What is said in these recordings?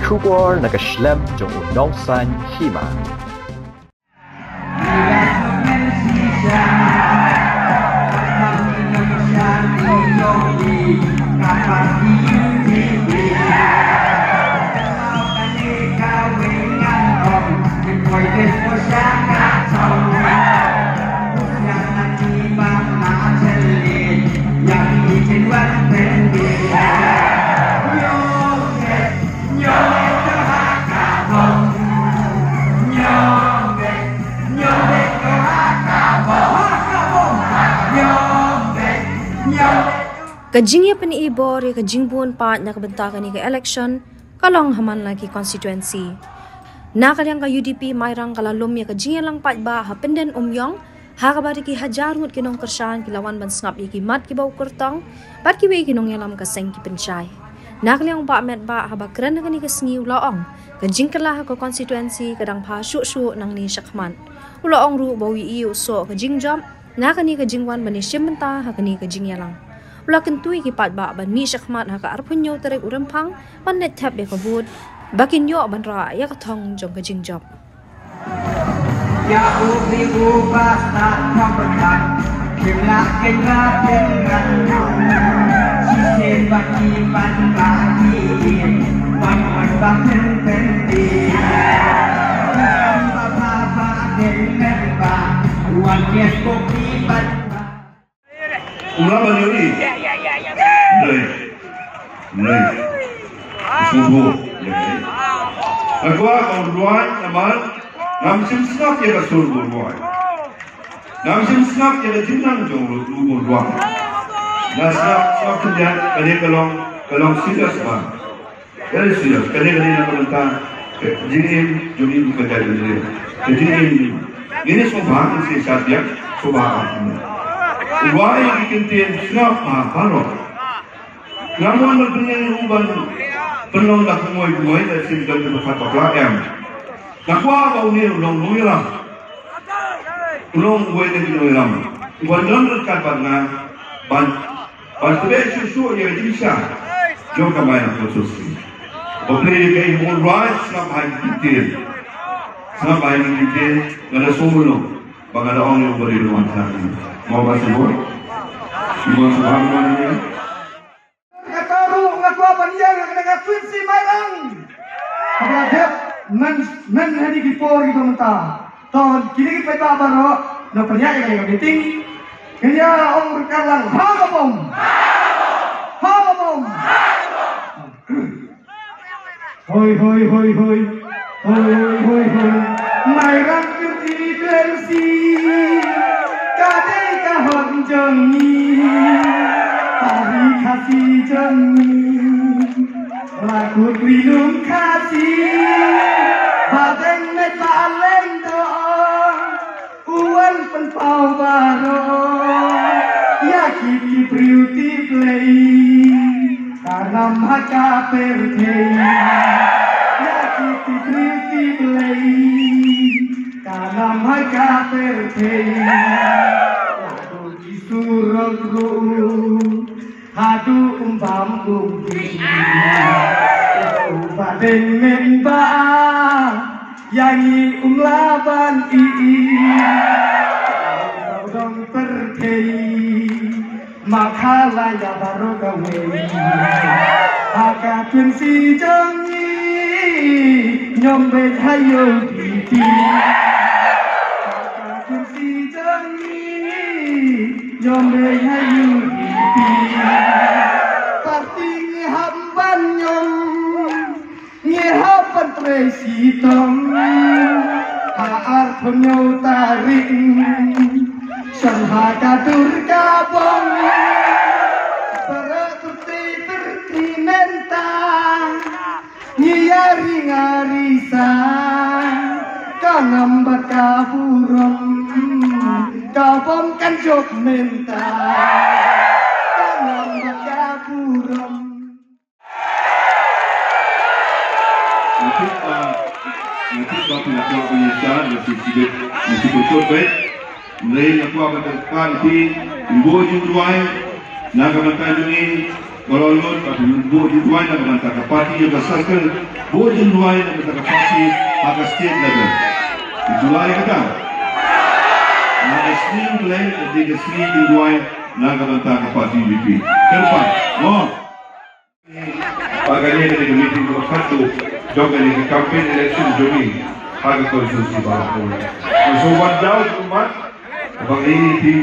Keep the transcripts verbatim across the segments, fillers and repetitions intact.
Khubor na ka shlem jong u nongsan hima. Ka jingïapyni bor ïa ka jingbun paid na ka bynta kane ka election ka long ha man la ki constituency. Na ka liang ka U D P Mairang ka la lum ïa ka jingïalang paidbah ha Pyndem Umïong, ha kaba da ki hajar ngut ki nongkyrshan ki la wan ban sngap ïa ki mat kiba u kyrtong bad kiwei ki nongïalam ka seng ki pynshai. Na ka liang u Bah Metbah, haba kren ha kane ka sngi, u la ong ka jingkylla ha ka constituency ka dang pha shuh shuh nangne shakhmat. U la ong ruh ba u ïohi u soh ka jingjop na kane ka jingwan ban ïashim bynta ha kane ka jingïalang. U la kyntu ïa ki paidbah ban mih shakhmat ha ka arphew hynñiew tarik u Rymphang ban leit thep ïa ka vote, ba kin ïoh ban rah ïa ka thong jong ka jingjop. Ula ban ïohi. Nei. Nei. Sngewbha. Nga kwah ba u Ruai, namar ngam shym sngap ïa ka sur u Ruai. Ngam shym sngap ïa ka jingnang jong u Ruai. Nga sngap, sngap khyndiat, kane ka long, ka long serious ba. Very serious. Kane, kane na ka bynta ka jingim jong ngi kum ka jaitbynriew. Ka jingim ngi ne sngewbha ngi sngewbha biang, sngewbha. Wai ki ktien sngewbha baroh. Nga mon ban pynlong ban pynlong da kumoi kumoi da sim jong ka khat bakla em. Nga kwah ba une u long nongïalam. U long uwei na ki nongïalam. U ban don ryngkat bad nga ban Ban tbeh shuh shuh ïa ka jingshisha jong ka Mairang Constituency. Ba plie ïa ka, i Hon Ruai, sngap bha ïa ki ktien. Sngap bha ïa ki ktien, nga da sngewbha ba nga da ong ïa u ba dei ruh wan sa. Mo ba sngewbha. Mo sngewbha mo na ïa. Kata ruh nga kwah ban ïa nga kane ka Twin C Mairang. Ka dep nan nan ha ki por kiba mynta. To kine ki paidbah baroh na pynïaid ïa ka meeting. Ngan ïa ong ryngkat lang, ha ka bom. Ha ka bom. Hoi hoi hoi hoi. Hoi hoi hoi. Mairang twenty twenty. Ka dei ka hok jong ngi. Ka ri Khasi jong ngi. Rakut ri lum Khasi. Ba dang met ba leng to. U wan pynpaw baroh ïa ki tip briew tip Blei. Ka nam ha ka pyrthei ïa ki tip briew tip Blei. Ka nam ha ka pyrthei ïa ki surok ruh. Haduh um bam um bi. U ba dei mynba ïa ngi um lah ban i i. Dong pyrthei ma kha la ïa baroh kawei. Ha ka Twin C jong ngi ñiom beit ha ïoh di ti. Ha ka Twin C jong ngi ñiom beit ha ïoh di ti. Parti ngi hap ban ñiom, ngi hap ban trei shitom. Ha arphew hynñiew tarik shen ha ka dur ka bom. Para pyrthei pyrthei mynta ngi ïa ri nga ri sa. Ka nam bad ka burom, ka bom kan jop mynta. Ka nam bad ka burom. Nga tip ba, nga tip ba phi la kwah ban ïa share, nga shu shu, nga shu pynshoi beit. Hynrei nga kwah ban kyrpad ïa phi, u Bah Jingduwai, na ka bynta jong ngi, Baroh lut ba phi buh jingduwai na ka bynta ka party jong ka circle, buh jingduwai na ka bynta ka party ha ka state level. Jingduwai kata. Na ka sngi U Blei, ka dei ka sngi jingduwai na ka bynta ka party U D P. Kyrpad. Mo. Ba kane ka dei ka meeting kaba khatduh jong kane ka campaign election jong ngi ha ka constituency Baroh. Nga sngewbha ban daw kumba ba ngi phi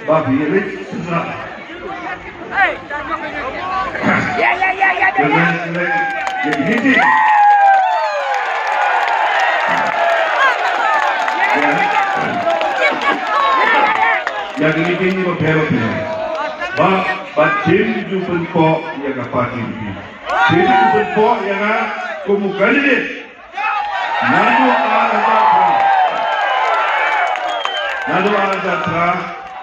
ba phi ïa leit shisha. Ïa ka meeting. Ïa ka meeting ba pher ba pher. Ba Ba phim ju pynpoh ïa ka party U D P. Phim ju pynpoh ïa nga kum u candidate. Naduh ar hajar phra. Naduh ar hajar phra,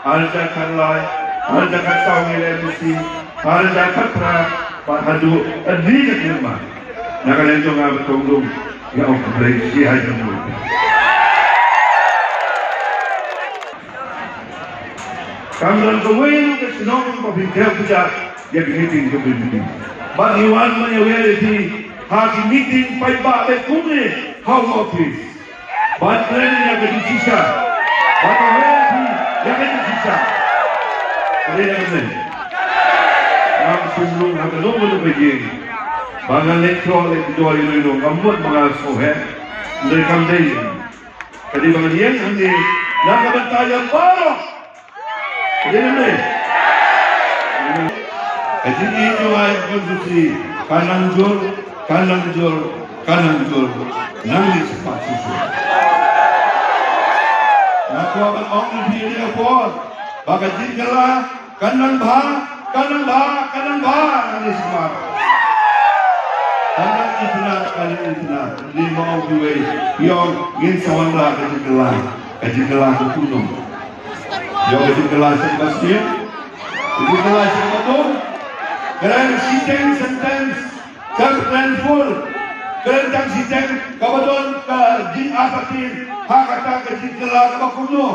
ar hajar khatlai, ar hajar khatsaw ngi leh M D C, ar hajar khatphra, bad haduh kane ka taïew. Na ka liang jong nga Bah Tongdung, nga ong khublei shibun ïa phi. Kam don kawei ruh ka shnong ba phin kiew kjat ïa ki meeting jong phi. Bad ngi wan ban ïawer ïa phi ha ki meeting paidbah bad kumne ha u office. Bad kren ïa ka jingshisha. Bad ïawer ïa phi ïa ka jingshisha. Kren ïa ka jingshisha. Ngam shym rung ha kano kano ka ïing ba ngan leit troh leit jngai ïa uno uno, ngam mut ba nga sngewheh. Hynrei kam dei. Ka dei ba ngan ïeng hangne na ka bynta ïa baroh. Ka dei ne em? Ka jingïeit jong nga ïa ka constituency ka nang jur, ka nang jur, ka nang jur. Nangne shaphang shisha. Nga kwah ban ong ïa phi ha kane ka por ba ka jingkylla Kan nang bha, kan nang bha, kan nang bha, nangne shakhmat. Kan nang itynnad, kan nang itynnad. Ngi ma ong kiwei, ïong, ngin sa wanrah ka jingkylla, ka jingkylla ka kumno. Ïong ka jingkylla sha kaba sniew, ka jingkylla sha kaba dum. Kren shiteng sentence, kren full. Kren tang shiteng, kaba don ka jingartatien ha kata ka jingkylla kaba kumno.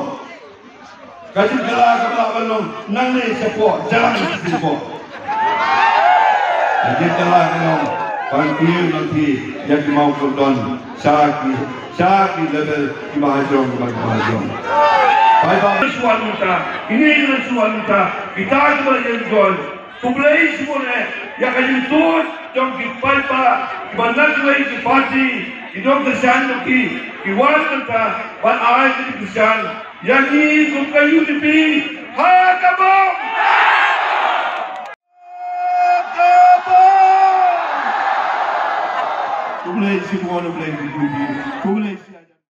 Ka jingkylla kaba lah ban long nangne shapoh, jalan shapoh. Ka jingkylla ka long ban kiew nangkiew ïa ki mawkordon sha ki, sha ki level kiba ha jrong bad kiba ha jrong. Paidbah, shuwa mynta, kine ki shuwa mynta, kita kiba la ïeng join. Khublei shibun eh ïa ka jingtuid jong ki paidbah kiba na kiwei ki party ki nongkyrshan jong ki, ki wan mynta ban ai ka jingkyrshan ïa ngi kum ka U D P. Ha ka bom! Ha ka bom! Khublei shibun, khublei shibun, khublei shibun.